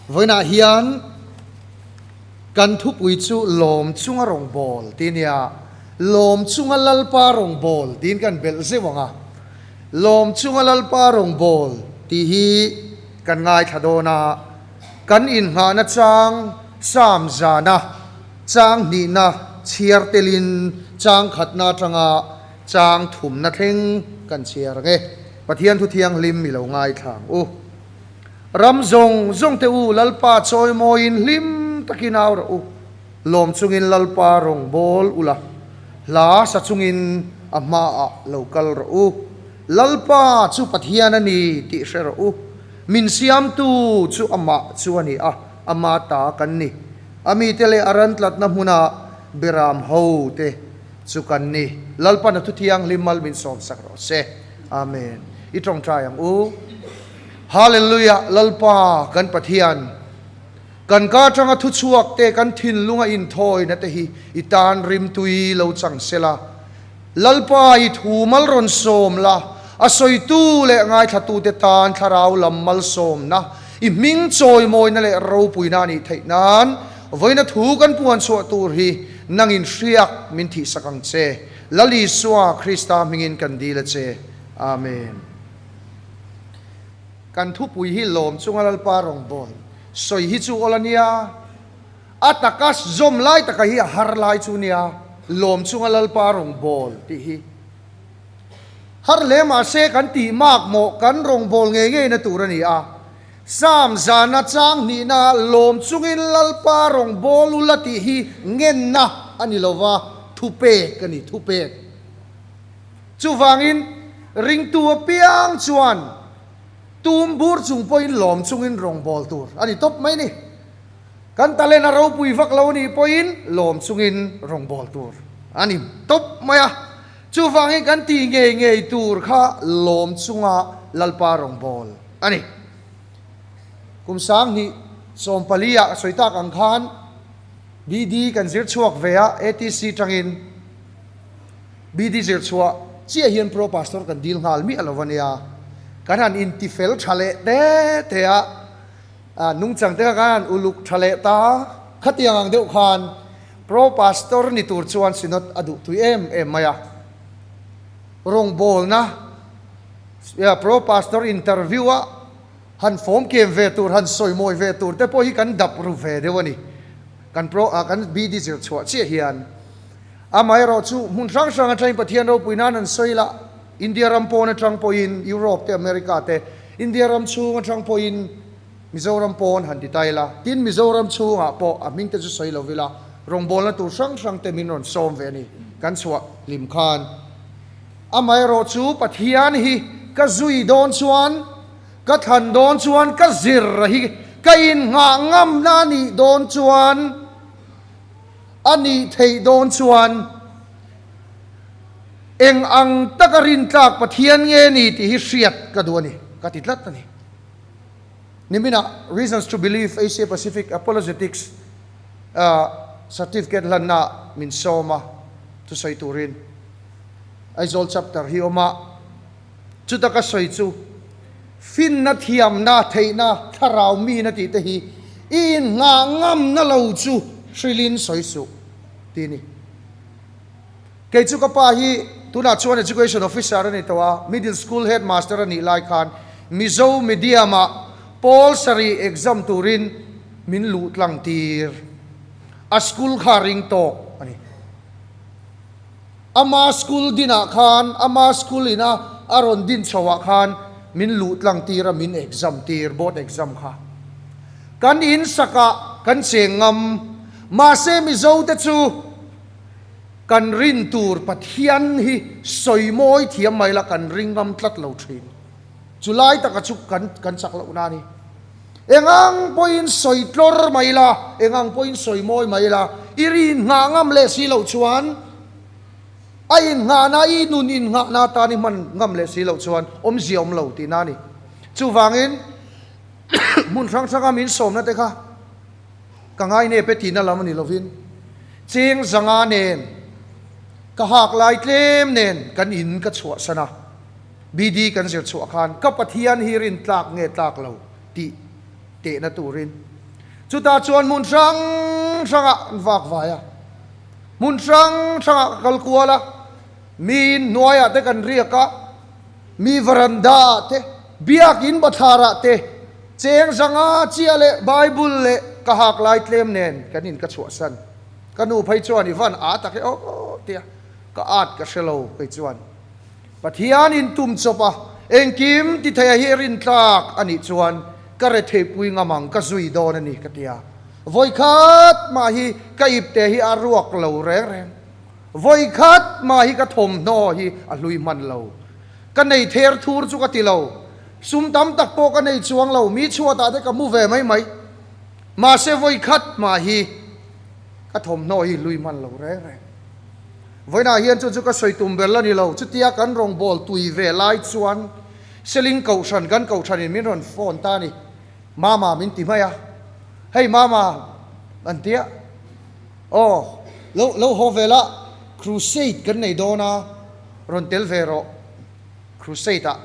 Vawiinah hian kan thupui chu Lawm chunga rawngbâwl tih a ni a, Lawm chunga Lalpa rawngbâwl tiin kan belh zeuh ang a. Lawm chunga Lalpa rawngbâwl tih hi kan ngaithla dawn a, kan inngahna chang Psalm zana chang hnihna chhiar telin chang khatna atanga chang thumna thleng kan chhiar ang e. Pathian thu thianghlim i lo ngaithla ang u. Ram zawng zawng te u, Lalpa chawimawiin hlim takin au rawh u. Lawm chungin Lalpa rawn bawl u la, hla sa chungin a hmaah lo kal rawh u. Lalpa chu Pathian a ni tih hre rawh u. Min siamtu chu amah chu a ni a, ama ta kan ni. A mite leh a ran tlatna hmuna beram ho te chu kan ni. Lalpan a thu thianghlim mal min sawmsak rawh se. Amen. I tawngtai ang u. Hallelujah Lalpa kan Pathian kan ka atanga thu chhuak te kan thinlunga inthawina te hi i tan rimtui lo chang sela Lalpa i thu mal rawn sawm la a sawitu leh ngaithlatu te tan thlarau lam malsawmna i hming chawimawina leh ropuina a nih theih nan vawiina thu kan puan chhuah tur hi nangin hriak min thihsak ang che Lal Isua Krista hmingin kan dil a che Amen. Kan thupui hi lawm chunga Lalpa rawngbâwl sawi hi chu awl a nia, a taka zawm lai taka hi a har lai chu nia, lawm chunga Lalpa rawngbâwl tih hi har hle mah se kan tih mak mawh kan rawngbâwl ngei ngeina tur a ni a. Psalm zana chang hnihna lawm chungin Lalpa rawngbâwl u la tih hi ngenna a ni lo va, thupek a ni, thupek. Chuvangin, ringtu apiang chuan tum bur chung pawhin lawm chungin rawngbâwl tur a ni tawp mai ni. Kan talent a ropui vak lo nih pawhin lawm chungin rawngbâwl tur a ni tawp mai a. Chuvangin kan tih ngei ngei tur kha lawm chunga Lalpa rawngbâwl a ni. Kum 2014 ah ka sawi tak ang khan BD kan zir chhuak ve a, ATC tangin. BD zir chhuah chiah hian Pro Pastor kan dil nghal miah lo a nia. Kan han inti fel tha leh te te a, nungchang te kha kan han uluk tha leh ta. Khatiang ang deuh khan Pro Pastor ni tur chuan Synod a duh tui em em mai a. Rawngbawlna Pro Pastor interview a han fawm kem ve tur, han sawimawi ve tur te pawh hi kan dap ru ve deuh a ni. Kan Pro kan BD zir chhuah chiah hian. Amaherawh chu hmun hrang hrang atangin Pathian ropui nan an sawi la, India ram pawn atang pawhin, Europe te, America te, India ram chhung atang pawhin Mizoram pawn han ti ta ila, tin Mizoram chhungah pawh a hming te chu sawi lo ila, rawngbawlna tur hrang hrang te min rawn sawm ve a ni, kan chhuah hlim khan. Amaherawh chu Pathian hi ka zui dawn chuan, ka thlan dawn chuan, ka zir hi ka innghah ngamna a nih dawn chuan, A nih theih dawn chuan eng ang taka rintlak Pathian nge ni tih hi hriat ka duh a ni, ka ti tlat a ni. Niminah Reasons to Believe Asia Pacific Apologetics Certificate hlanna min sawm a, thusawi turin Aizawl Chapter hi awm a, chuta ka sawi chu finna, thiamna, theihna, thlarau mina tih te hi i inngah ngamna lo chu hrilhin sawi suh tih a ni. Kei chu ka pa hi tunah chuan Education Officer a ni tawh a, Middle School Headmaster a nih lai khan Mizo Medium ah Pawl sarih exam turin min luh tlang tir a, school kha ring tawk a ni. Ama school dinah khan, ama school ina a rawn din chhoah khan min luh tlang tir a, min exam tir, board exam kha. Kan in sakah kan cheng ngam, mahse Mizo te chu kan rin tur Pathian hi sawi mawi thiam mai la kan ring ngam tlat lo thin. Chu lai taka chu kan kan chak loh na a ni. Engang pawhin sawi tlawr mai la, engang pawhin sawi mawi mai la, i rin nghah ngam leh si loh chuan, a innghahna, i nun innghahna atan i hman ngam leh si loh chuan awmzia awm lo tihna a ni. Chuvangin hmun hrang hranga min sawmna te kha ka ngainep e tihna lam a ni lovin, cheng zanga nen, ka hak lai tlem nen kan in ka chhuahsan a. BD kan zir chhuah khan ka Pathian hi rin tlak nge tlak lo tih tehna turin. Chutah chuan hmun hrang hrangah an vak vai a, hmun hrang hrangah ka kal kual a, mi in hnuaiah te kan riak a, mi varanda ah te, biakin bathlarah te, cheng zanga chiah leh Bible leh ka hak lai tlem nen kan in ka chhuahsan. Ka nu phei chuan i van a tak e aw tia ka at ka hre lo kei chuan. Pathian in tum chawp a, engkim ti thei a hi rintlak a nih chuan ka retheipui ngam ang ka zui dawn a ni ka ti a. Vawikhat mah hi ka ipte hi a ruak lo reng reng. Vawikhat mah hi ka thawmhnaw hi a hlui hman lo. Ka nei ther thur chu ka ti lo. Sum tam tak pawh ka nei chuang lo, mi chhuatah te ka mu ve mai mai. Mahse vawikhat mah hi ka thawmhnaw hi hlui hman lo reng reng. Vawiinah hian chu chu ka sawi tum ber la ni lo. Chutia kan rawngbâwl tui ve lai chuan Seling Kohhran, kan Kohhranin min rawn phone ta a ni. Mama min ti mai a. Hei Mama an ti a. Aw, lo lo haw ve la, crusade kan nei dawn a, rawn tel ve rawh. Crusade ah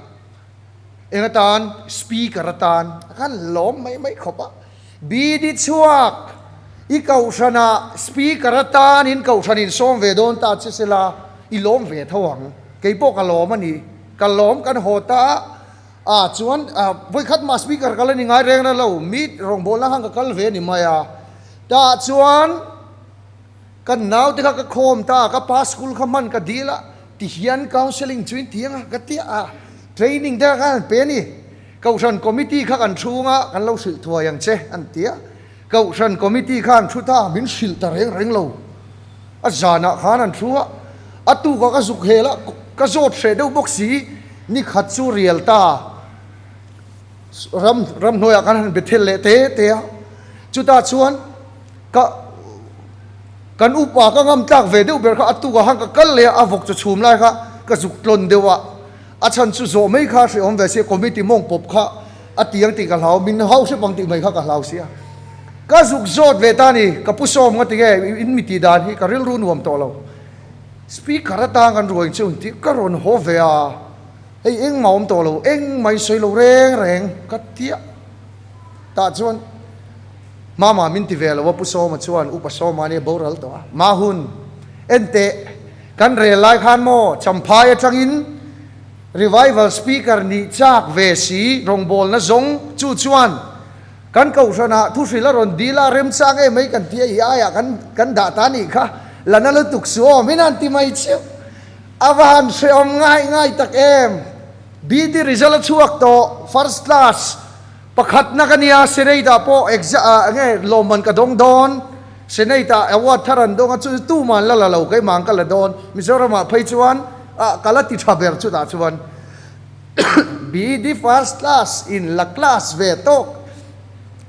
eng atan speaker atan a khan lawm mai mai khawp a. BD chhuak, I kohhranah speaker atanin kohhran insawm ve dawn ta che sela, i lawm ve tho ang. Kei pawh ka lawm a ni. Ka lawm kan haw ta a, chuan vawikhat mah speaker ka la ni ngai reng na lo, mi rawngbawlna khan ka kal ve a ni mai a. Tah chuan kan naute kha ka khawm ta a, ka pa school kha hman ka dil a, tihian counselling chu in ti ang a, ka ti a, training te kha khan an pe a ni. Kohhran committee kha kan chhung a, kan lo hrilh thuai ang che, an ti a. Kohhran committee kha an thu ta a, min hrilh ta reng reng lo. A zanah khan an thu a, a tukah ka zuk hel a, ka zawt hreh deuh bawk si, ni khat chu rial ta ram ramhnuaiah khan han Bethel leh te te a. Chutah chuan ka kan upa ka ngam tlak ve deuh ber kha a tukah khan ka kal leh a, a vawk chaw chhum lai kha ka zuk tlawn deuh a. A chhan chu zawh mai kha hrehawm ve sia, committee mawng pawp kha a ti ang tih ka hlau, min hau hrep ang tih mai kha ka hlau sia. Ka zuk zawt ve ta ni, ka pu sawm nga tinge in mi tih dan hi ka rilru nuam tawh lo. Speaker atang kan ruai chu tih ka rawn haw ve a, hei engmah awm tawh lo, engmah in sawi lo reng reng ka tia. Tah chuan Mama min ti ve lo a, Pu Sawma chuan Upa Sawma nia boral tawh a, Mahun, enteh, Kan rel lai khan maw Champhai atangin Revival Speaker nih chak ve si rawngbawlna zawng chu chuan kan kohhranah thuhril a rawn dil a, remchang em mai kan ti a, i aiah kan kan dah ta nih kha la na lutuk su aw min han ti mai chiu. A va han hrehawm ngai ngai tak em. BD result a chhuak tawh first class. Pakhatna ka nia, Senate ah pawh exa ah nge lawmman ka dawng dawn, Senate ah award thar an dawng a, chu chu tuman la la lo keimah ang ka la dawn, Mizoram ah phei chuan ah ka la ti tha ber chutah chuan BD first class in la class ve tawk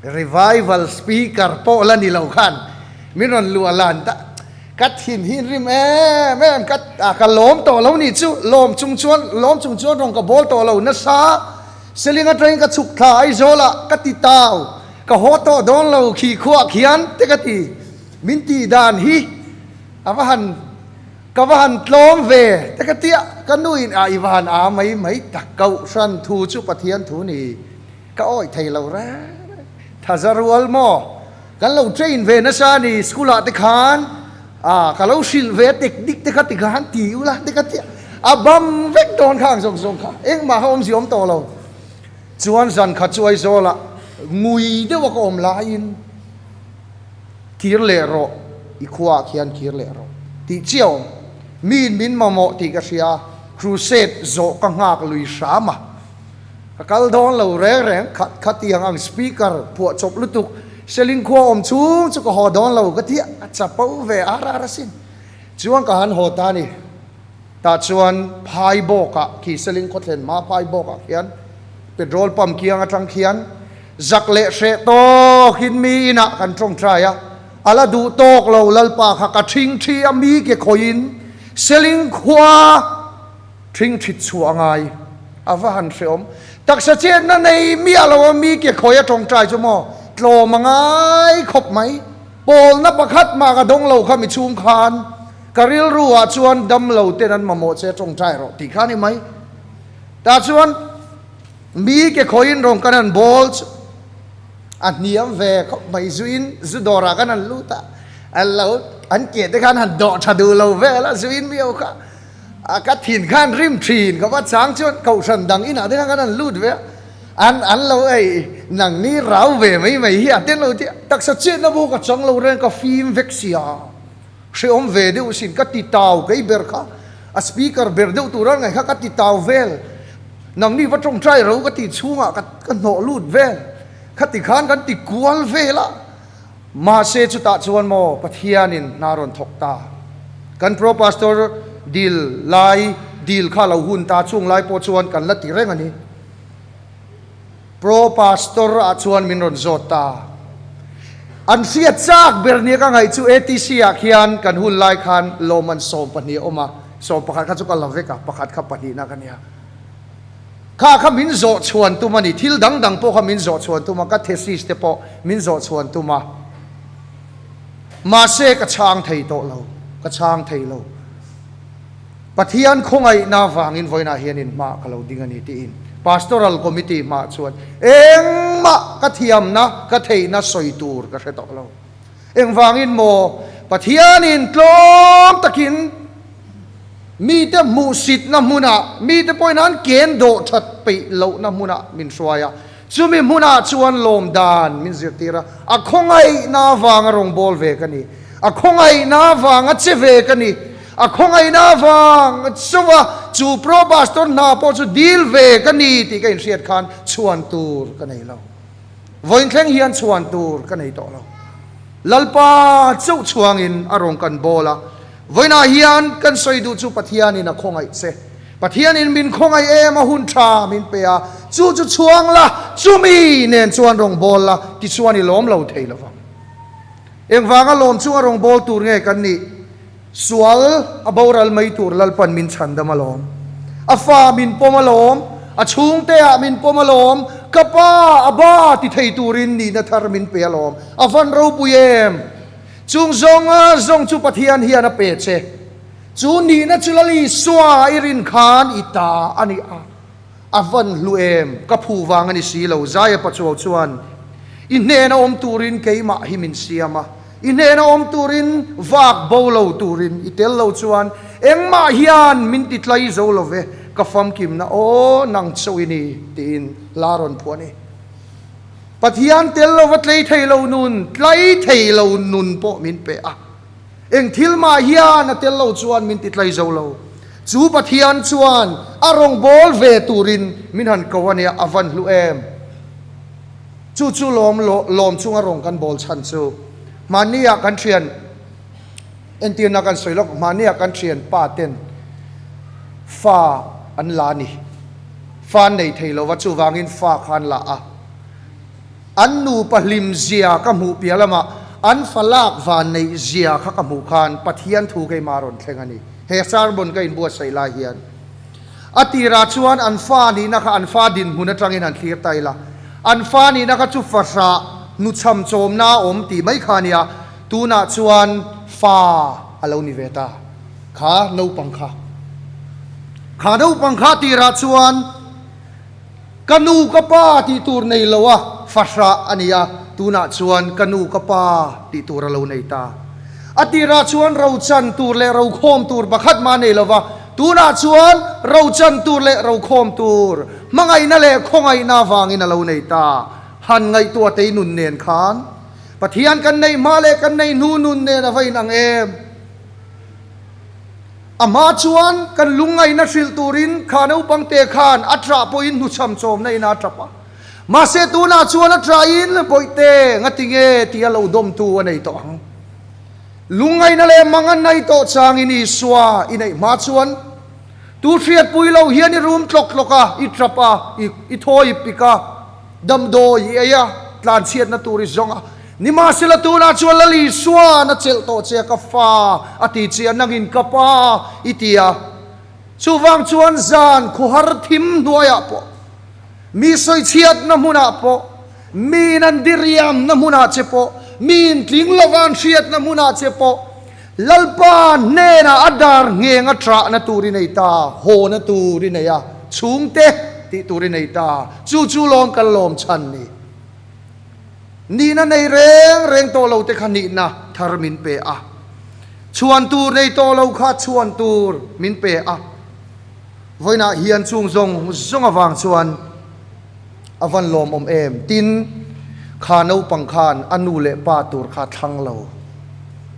revival speaker pawh la ni lo khan min rawn luah lan ta ka thin hi in rim em em ka ah ka lawm tawh lo nih chu lawm chung chuan lawm chung chuan rawn ka bawl tawh lo nasa. Seling atangin ka chhuk thla Aizawl ah ka ti tau, ka haw tawh dawn lo khi khuah khian te ka ti. Min tih dan hi a va han ka va han tlawm ve te ka tia, ka nu in a i va han a mai mai tak kohhran thu chu Pathian thu ni ka awih thei lo reng reng. Thaza rual maw kan lo train ve nasa a ni school ah te khan a ka lo hrilh ve technique te kha ti khan ti ula te ka tia a bam vek dawn kha ang zawng zawng kha engmah kha awmzia awm tawh lo chuan zan khat chu Aizawl ah ngui deuh a ka awm laiin kir leh rawh i khua ah khian kir leh rawh tih chiah awm miin min mamawh tih ka hria crusade zawh ka nghak lui hram a. Ka kal dawn lo reng reng, khat khat tiang ang speaker phuah chawp lutuk, Seling khua awm chhung chu ka haw dawn lo ka ti a, a chapo ve ar ar asin. Chuan ka han haw ta a ni. Tah chuan phai bawkah khi Seling khawthlen hma phai bawkah khian petrol pump kiang atang khian zak leh hreh tawkin mi inah kan tawngtai a, a la duh tawk lo Lalpa kha ka thingthi a mi ke khawiin Seling khua Thing thit chhuah a ngai. A va han hrehawm. Taksa chetna nei miah lo a mi ke khawi a tawngtai chu maw tlawm a ngai khawp mai. Pawlna pakhat mah ka dawng lo kha mi chhung khan ka rilru ah chuan dam lo ten an mamawh che tawngtai rawh tih kha a ni mai. Tah chuan mi ke khawiin rawn kan han bawl chu. A hniam ve khawp mai zuin zu dawrah khan an lut a, an lo an ke te khan han dawh tha duh lo vel a zuin mi ho kha a ka thin khan rim thin khawp a chang chuan kohhran dang inah te khan khan an lut ve a an an lo ei nang ni rau ve mai mai hi a ten lo tih taksa chetna pawh ka chang lo reng ka fim vek sia hrehawm ve deuh sin ka ti tau kei ber kha a speaker ber deuh tur a ngaih kha ka ti tau vel. Nangni va tawngtai ro ka tih chhungah ka ka hnawh lut vel. Khati khan kan ti kual vel a. Mahse chutah chuan maw Pathianin hna rawn thawk ta. Kan Pro Pastor dil lai dil kha lo hun ta chung lai pawh chuan kan la ti reng a ni. Pro Pastor ah chuan min rawn zawt ta. An hriat chak ber nia ka ngaih chu ATC ah khian kan hun lai khan lawmman 12 a awm a, 11 kha chu ka la vek a, pakhat kha pahnihna ka nia. Kha kha min zawh chhuan tum a ni, thil dang dang pawh kha min zawh chhuan tum a, ka thesis te pawh min zawh chhuan tum a. Mahse ka chhang thei tawh lo, ka chhang thei lo. Pathian khawngaihna vangin vawiinah hian in hma ka lo ding a ni tiin Pastoral Committee hmaah chuan engmah ka thiamna, ka theihna sawi tur ka hre tawh lo. Engvangin maw Pathianin tlawm takin mite hmuhsitna hmunah, mite pawhin an ken dawh that peih lohna hmunah min hruai a, chumi hmunah chuan lawm dan min zirtir a, a khawngaihna avanga rawngbâwl ve ka ni, a khawngaihna avanga che ve ka ni. A khawngaihna avang chauha chu Pro Pastor hna pawh chu dil ve ka ni tih ka inhriat khan chhuan tur ka nei lo. Vawiin thleng hian chhuan tur ka nei tawh lo. Lalpa chauh chhuangin a rawn kan bawl a, vawiinah hian kan sawi duh chu Pathianin a khawngaih che. Pathianin min khawngaih em a hun tha min pe a, chu chu chhuang la, chumi nen chuan rawn bawl la, tichuan i lawm lo thei lovang. Engvanga lawm chunga rawn bawl tur nge kan nih? Sual a boral mai tur Lalpan min chhandam alawm. A fa min pawm alawm, a chhungte ah min pawm alawm, ka pa, a ba ti thei turin nihna thar min pe alawm. A van ropui em! Chung zawnga zawng chu Pathian hian a pe che. Chu nihna chu Lal Isua i rin khan i ta a ni a. A van hlu em! Ka phu vang a ni si lo, Zaia Pachuau chuan i hnena awm turin keimah hi min siam a, i hnena awm turin vak bo lo turin i tel lo chuan engmah hian min ti tlai zo lo ve, ka famkimna aw nang chauh i ni tiin hla rawn phuah a ni. Pathian tel lova tlei thei lo nun, tlai thei lo nun pawh min pe a. Eng thil mah hian a tel lo chuan min ti tlai zo lo. Chu Pathian chuan a rawngbâwl ve turin min han ko a nia, a van hlu em? Chu chu lawm lawm chunga rawng kan bâwl chhan chu. Hmanniah kan ṭhian, entirna kan sawi lawk, hmanniah kan ṭhian pa ten fa an la a ni. Fa an nei thei lo va, chuvangin fa kha an la a. An nupa hlim zia ka hmuh piah lamah an fa lak van neih zia kha ka hmuh khan Pathian thu keimah rawn thleng a ni. He sermon ka inbuatsaih lai hian a tirah chuan an fa nihna kha an fa dinhmun atangin han thlir ta ila, an fa nihna kha chu fahrah hnuchham chawmna a awm tih mai kha a nia, tunah chuan fa a lo ni ve ta. Kha naupang kha. Kha naupang kha a tirah chuan. Ka nu ka pa tih tur nei lo a, fahrah a ni a, tunah chuan ka nu ka pa tih tur a lo nei ta. A tirah chuan rochan tur leh rokhawm tur pakhat mah a nei lo va, tunah chuan rochan tur leh rokhawm tur hmangaihna leh khawngaihna avangin a lo nei ta. Han ngaihtuah tei nun nen khan Pathian kan neih hma leh kan neih hnu nun nen a va inang em? A hma chuan kan lungngaihna hrilh turin kha naupang te khan a ṭah pawhin hnuchham chawmna in a ṭap a. Mahse tunah chuan a ṭahin Bawihte ngati nge tia lo dawmtu a nei tawh ang. Lungngaihna leh mang a nei tawh changin Isua i neih hma chuan tu hriatpui lo hian i rum tlawk tlawk a, i ṭap a, i thawi i pik a. Damdawi i ei a, tlanchhiatna tur i zawng a. Nimahsela tunah chuan Lal Isuan a chelh tawh che a, ka fa a ti che a, nangin ka pa i ti a. Chuvang chuan zan khuahar thim hnuaiah pawh, mi sawichhiatna hmunah pawh, miin an diriamna hmunah che pawh, miin tling lova an hriatna hmunah che pawh, Lalpa hnenah a dar ngheng a ṭahna tur i nei ta, hawna tur i nei a, chhungte tih tur i nei ta, chu chu lawm kan lawm chhan ni. Nihna nei reng reng tawh lo te kha nihna thar min pe a. Chhuan tur nei tawh lo kha chhuan tur min pe a. Vawiinah hian chung zawng zawng avang chuan a van lawmawm em? Tin, kha naupang khan a nu leh pa tur kha a thlang lo.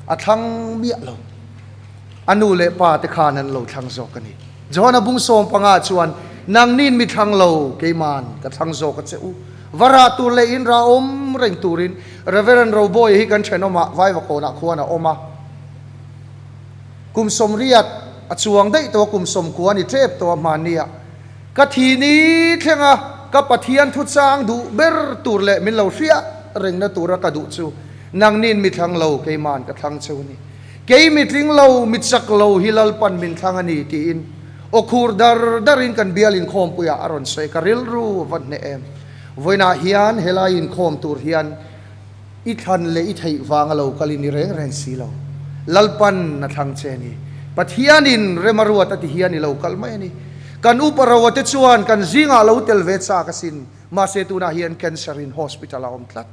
A thlang miah lo. A nu leh pa te khan an lo thlang zawk a ni. Johana bung 15 chuan, Nangnin mi thlang lo, keiman ka thlang zawk a che u. Va rah tur leh in rah awm reng turin Reverend Roboy hi kan thenawmah Vaivakawnah khuan a awm a. Kum 80 a chuang daih tawh a, kum 90 a ni tep tawh a hmannia. Ka thi ni thlenga ka Pathian thuchang duh ber tur leh min lo hriat rengna tura ka duh chu nangnin mi thlang lo, keiman ka thlang cheu a ni. Kei mi tling lo, mi chak lo hi Lalpan min thlang a ni tiin aw khur dar darin kan bial inkhawmpuiah a rawn sawi. Ka rilru a va hneh em. Vawiinah hian helai inkhawm tur hian i thlan leh i theih vanga lo kal i ni reng reng si lo. Lalpan a thlang che a ni. Pathianin rem a ruat a ti hian i lo kal mai a ni. Kan upa roa te chuan kan zingah lo tel ve chak asin. Mahse tunah hian cancer in hospital a awm tlat.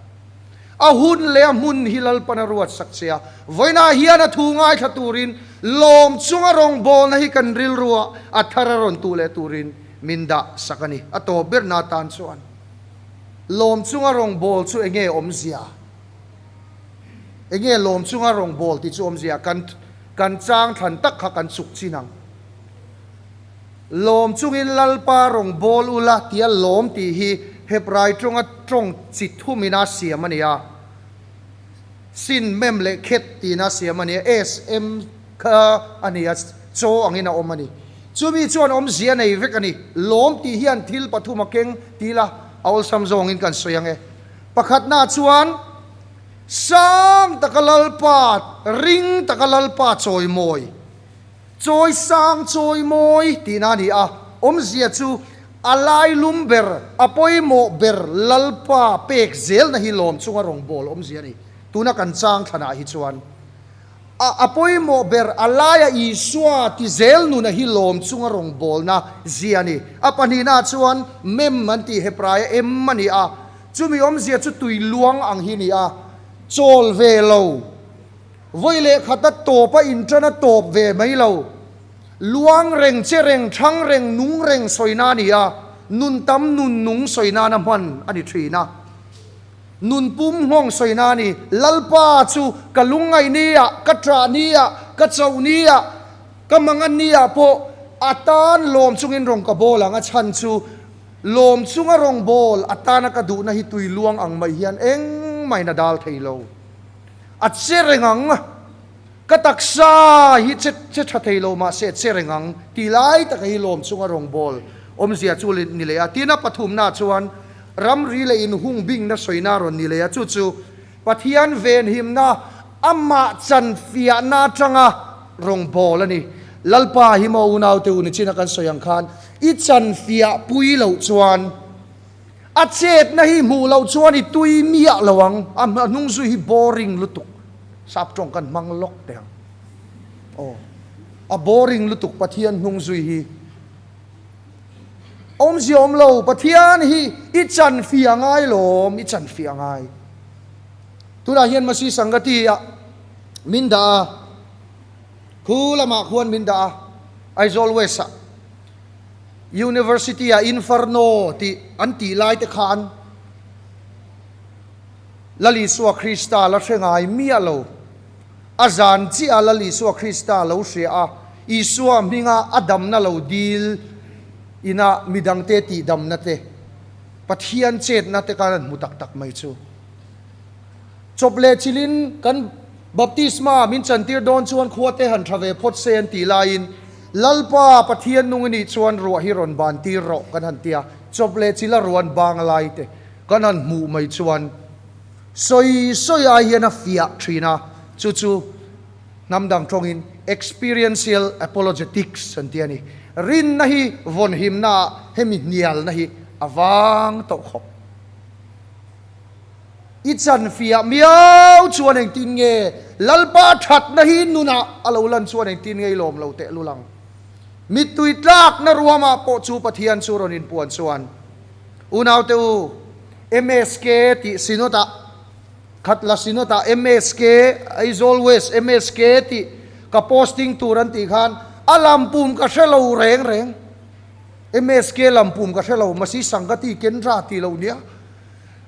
A hun leh a hmun hi Lalpan a ruat sak che a, vawiinah hian a thu ngaithla turin lawm chunga rawngbawlna hi kan rilruah a thar a rawn tuh leh turin min dah sak a ni. A tawp berna atan chuan lawm chunga rawngbâwl chu enge awmzia? Enge lawm chunga rawngbâwl tih chu awmzia? Kan kan chang thlan tak kha kan chuk chin ang. Lawm chungin Lalpa rawn bawl ula tia lawm tih hi Hebrai tawnga tawng chi thumina siam a ni a. Sin, mem leh khet tina siam a ni a, SM kha a ni a, chaw angin a awm a ni. Chumi chuan awmzia nei vek a ni. Lawm tih hian thil pathum a keng ti ila a awlsam zawngin kan sawi ang e. Pakhatna chuan sang taka Lalpa, ring taka Lalpa chawimawi. Chawi sang chawi mawi tihna a ni a, awmzia chu a lailum ber, a pawimawh ber Lalpa pek zelna hi lawm chunga rawngbâwl awmzia a ni. Tuna kan chang thlanah hi chuan a a pawimawh ber a laia Isua ti zel nuna hi lawm chunga rawngbâwlna zia a ni. A pahnihnaah chuan mem an tih Hebraia em a ni a, chumi awmzia chu tui luang ang hi a ni a, chawl ve lo. Vawi leh khat a tawp a inṭan a tawp ve mai lo. Luang reng, che reng, ṭhang reng, nung reng sawi na a ni a, nun tam nun nung sawi nana hman a ni ṭhin a. Nun pum nghawng sawi na a ni. Lalpa chu ka lungngaih ni ah, ka ṭah ni ah, ka chauh ni ah, ka mangan ni ah pawh a tan lawm chungin rawn ka bawl ang. A chhan chu lawm chunga rawn bawl a tana ka duhna hi tui luang ang mai hian engmah in a dal thei lo. A che reng ang, ka taksa hi che che tha thei lo mahse a che reng ang tih lai taka hi lawm chunga rawngbâwl awmzia chu ni leh a. Tin, a pathumna chuan ramri leh inhung bingna sawina a rawn ni leh a, chu chu Pathian venhimna amah chanfiahna atanga rawngbâwl a ni. Lalpa hi maw unaute u nichina kan sawi ang khan i chanfiah pui loh chuan, A chetna hi hmuh loh chuan i tui miah lo ang, a hnung zui hi boring lutuk, sap tawng kan hmang lawk teh ang. Aw, a boring lutuk Pathian hnung zui hi. Awmzia awm lo, Pathian hi i chan fiah ngai lawm, i chan fiah ngai. Tunah hian Masi Sangati ah min dah a, khu lamah khuan min dah a, Aizawl West ah. University-ah Inferno tih an tih lai te khan Lal Isua Krista la hre ngai miah lo. A zan chiah Lal Isua Krista lo hria a, Isua hminga a damna lo dil ina midangte tihdamna te, Pathian chetna te khan an hmu tak tak mai chu. Chawp leh chilhin kan baptisma min chantir dawn chuan khua te han tha ve phawt se an tih laiin Lalpa Pathian nung i nih chuan ruah hi rawn ban tir rawh kan han ti a, chawp leh chila ruan bang lai te kan han hmuh mai chuan sawi sawi ai hian a fiah thin a, chu chu hnam dang tawngin experiential apologetics an ti a ni. Rinna hi vawnhimna ah hemi hnialna hi a vang tawh khawp. I chanfiah miau chuan engtin nge Lalpa thatna hi nunah a lo lan chuan engtin nge i lawm lo teh lul ang? Mittui tlakna ruamah pawh chu Pathian chu rawn inpuan chuan, Unaute u, MSK tih synod-ah. Khatla Synod ah MSK, Aizawl West MSK tih ka posting tur an tih khan a lampum ka hre lo reng reng. MSK lampum ka hre lo, Masi Sangati Kendra tih lo nia.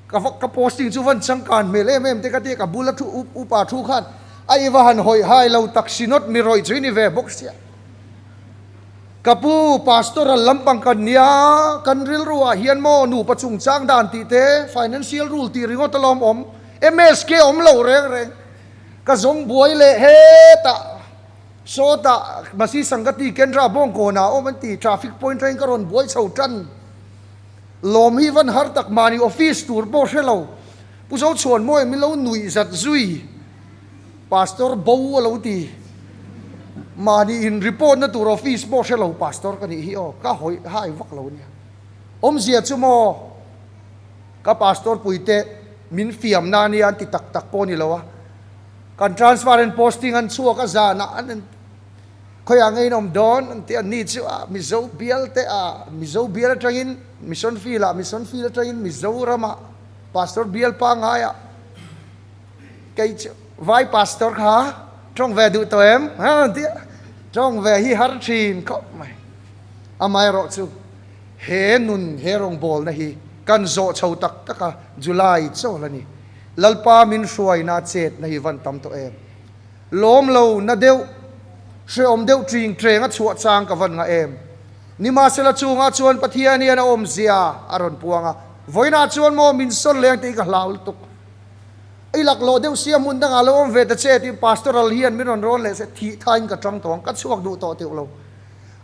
Ka va ka posting chu van changkan hmel em em te ka tia ka bula thu upa thu khan a i va han hawih hai lo tak Synod mi rawih chu i ni ve bawk sia. Ka pu, Pastoral lampang kan nia, kan rilru ah hian maw nupa chungchang dan tih te, financial rule tih ringawt alawm awm, MSK awm lo reng reng. Ka zawng buai leh hetah, sawtah, Masi Sangati Kendra Bawngkawnah awm an ti, traffic point atangin ka rawn buai chho tan. Lawm hi van har tak mahni office tur pawh hre lo. Pu Zochhuan maw em ilo nuih zat zui. Pastor bo a lo ti. Mahni in report na tur office pawh hre lo pastor ka nih hi aw, ka hawi hai vak lo nia. Awmzia chu maw ka pastor puite min fiam na ania an ti tak tak pawh ni lo a. Kan transfer and posting an chhuak a zanah an khawiah nge in awm dawn an ti a, ni chu a Mizo bial te a Mizo bial atangin mission field ah mission field atangin Mizoram ah pastor bial pangngai ah Kei chu vai pastor kha tawng ve duh tawh em? Ha an ti a, tawng ve hi har thin khawp mai. Amaherawh chu he nun, he rawngbawlna hi kan zawh chho tak tak a, July chawl a ni. Lalpa min hruaina chetna hi van tam tawh em? Lawm lo na deuh, hrehawm deuh ṭing ṭeng a chhuah chang ka van ngah em? Nimahsela chungah chuan Pathian hian a awmzia a rawn puang a, vawiinah chuan maw min sawn leng tih ka hlau lutuk. I laklawh deuh sia hmun dangah lo awm ve ta che tih pastoral hian min rawn rawn leh se thih thain ka tang tawh ang, ka chhuak duh tawh teuh lo.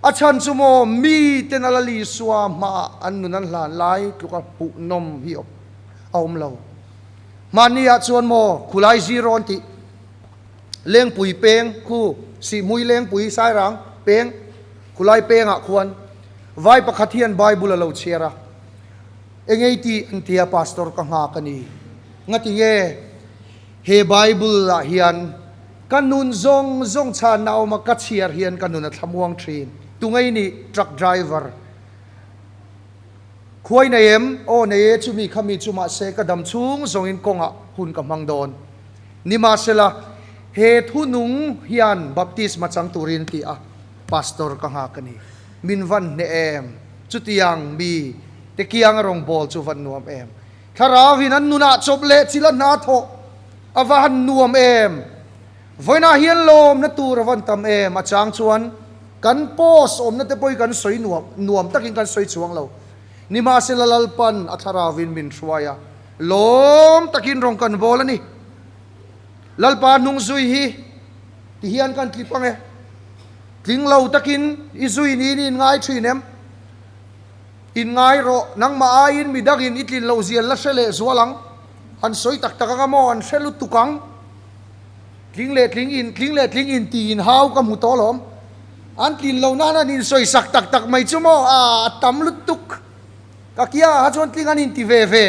A chhan chu maw miten a la Lisua hmaah an nun an hlan lai tluka hmuhnawm hi a awm lo. Hmanni ah chuan maw khulai zirawn tih Lengpui peng khu Sihhmui Lengpui Sairang peng khulai pengah khuan vai pakhat hian Bible a lo chhiar a. Engei tih an tia pastor ka nghak a ni. Ngati nge he Bible ah hian ka nun zawng zawng chhanna awm a ka chhiar hian ka nun a thlamuang thin. Tungei nih truck driver khuai nei em? Aw nei e chumi khami chu mahse ka dam chhung zawngin kawngah hun ka hmang dawn. Nimahsela he thunung hian baptisma chang turin ti a pastor ka nghak a ni. Min van hneh em? Chutiang mi te kianga rawngbâwl chu van nuam em? Thlarauin an nunah chawp leh chil a hna thawh a va han nuam em? Vawiinah hian lawmna tur a van tam em? A chang chuan kan post awmna te pawhin kan sawi nuam nuam takin kan sawi chuang lo. Nimahsela Lalpan a thlarauin min hruai a, lawm takin rawn kan bawl a ni. Lalpa hnung zui hi ti hian kan tlip ang e. Tling lo takin i zui niin i inngai thin em? Inngai rawh, nangmah aiin midangin i tlin loh zian la hre leh zual ang. An sawi tak tak anga maw an hre lutuk ang. Tling leh tling in, tling leh tling in tiin hau ka hmu tawh alawm. An tlin loh nan an insawi sak tak tak mai chu maw a tam lutuk. Ka kia ah chuan tling an inti ve ve,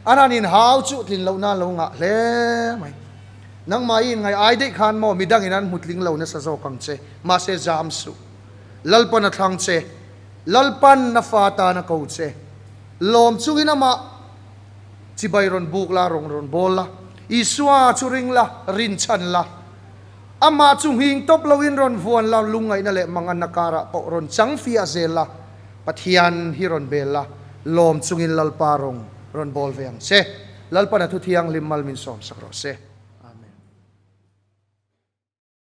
an han inhau chu tlin loh nan lo ngah hle mai. Nangmah i inngaih ai daih khan maw midangin an hmu tling lo nasa zawk ang che, mahse zam suh. Lalpan a thlang che, Lalpan a fa tan a ko che. Lawm chungin amah chibai rawn buk la, rawn rawn bawl la, Isua chu ring la, rinchhan la. Amah chu nghing tawp loin rawn vuan la, lungngaihna leh manganna karah pawh rawn chang fiah zel la, Pathian hi rawn bel la, lawm chungin Lalpa rawn rawn bawl ve ang che. Lalpan a thu thianghlim mal min sawmsak rawh se.